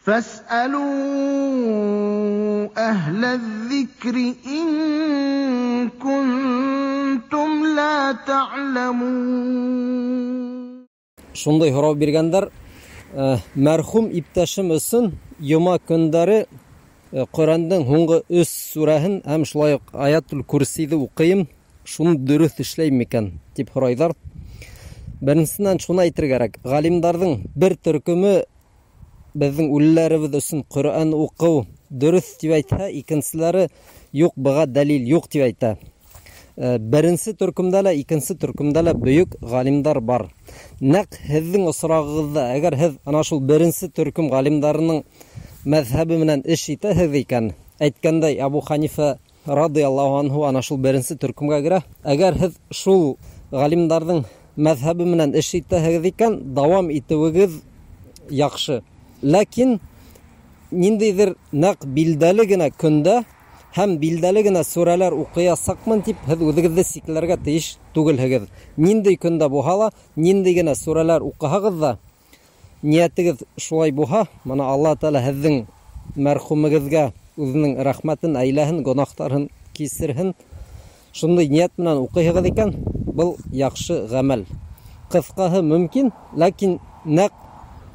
فاسألوا أهل الذكر إن كنتم لا تعلمون. Шундай һорау биргәндәр: мәрхүм иптәшем өсөн йома көндәре Ҡөрьәндең һуңғы 3 сүрәһен һәм шулай уҡ Аятул Курсиҙы уҡыйым, шуны дөрөҫ эшләйем микән, тип һорайҙар. Беренсенән, шуны әйтергә кәрәк: ғалимдарҙың бер төркөмө беҙҙең үлеләребеҙ өсөн Ҡөрьән уҡыу дөрөҫ тип әйтһә, икенселәре юҡ, быға дәлил юҡ тип әйтә. Беренсе төркөмдә лә, икенсе төркөмдә лә бөйөк ғалимдар бар. Нәҡ һеҙҙең осрағығыҙҙа, әгәр һеҙ ана шул беренсе төркөм ғалимдарының мәҙһәбе менән эш итәһегеҙ икән, әйткәндәй, Абу Ханифа радиаллаһу анһу ана шул беренсе төркөмгә керә. Әгәр һеҙ шул ғалимдарҙың мәҙһәбе менән эш итәһегеҙ икән, дауам итеүегеҙ яҡшы. Ләкин ниндәйҙер нәҡ билдәле генә көндә һәм билдәле генә сүрәләр уҡыясаҡмын тип һеҙ үҙегеҙҙе сикләргә тейеш түгелһегеҙ. Ниндәй көндә булһа ла, ниндәй генә сүрәләр уҡыһағыҙ ҙа, ниәтегеҙ шулай булһа, мына Алла Тәғәлә һеҙҙең мәрхүмегеҙгә үҙенең рәхмәтен әйләһен, гонаһтарын кисерһен. Шундай ниәт менән уҡыйһығыҙ икән, был яҡшы ғәмәл. Ҡыҫҡаһы, мөмкин, ләкин нәҡ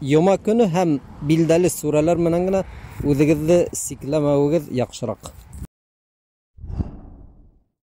йома көнө һәм билдәле сүрәләр менән генә үҙегеҙҙе сикләмәүегеҙ яҡшыраҡ.